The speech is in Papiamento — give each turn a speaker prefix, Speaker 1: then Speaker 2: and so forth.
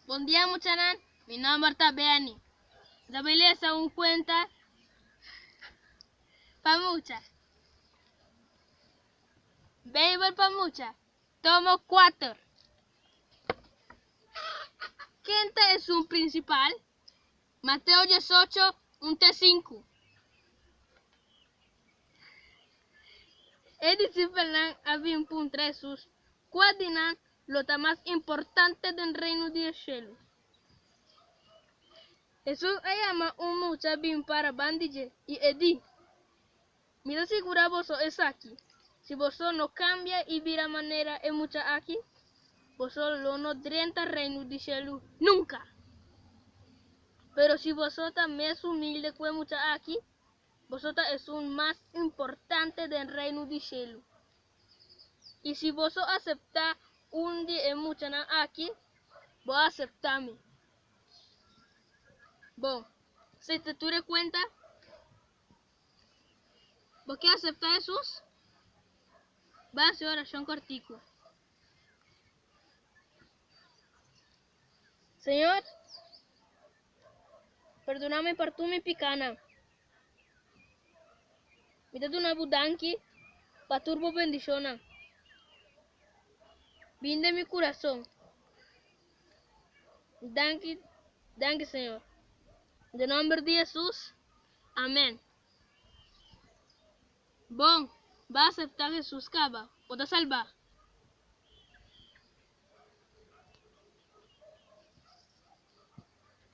Speaker 1: Bon dia muchanan, mi nomber ta Benny. Mi ta bay lesa un cuenta pa mucha. Bijbel pa mucha, tomo cuater. Ken ta esun principal? Mateo 18, 1 te 5. E disipelnan a bin puntra Hesus kua di nan lo ta mas importante den Reino di e shelu. Hesus a yama un mucha bin para ban di dje i e di, Mi ta sigurá boso esaki, si boso no kambia i bira manera e mucha aki, boso lo no drenta Reino di shelu nunka. Pero si boso ta mes humilde ku e mucha aki, boso ta esun mas importante den Reino di shelu. I si boso aseptá un di e muchanan aki, bo a aseptá mi. Bon, si ta tur e kuenta, bo ke aseptá Hesus? Bai hasi orashon kòrtiku. Señor, perdona mi pa tur mi pikánan. Mi ta duna bo danki pa tur bo bendishonnan. Bin den mi kurason. Danki, danki Señor. Den nomber di Hesus, amen. Bon, bo a aseptá Hesus kaba, bo ta salbá.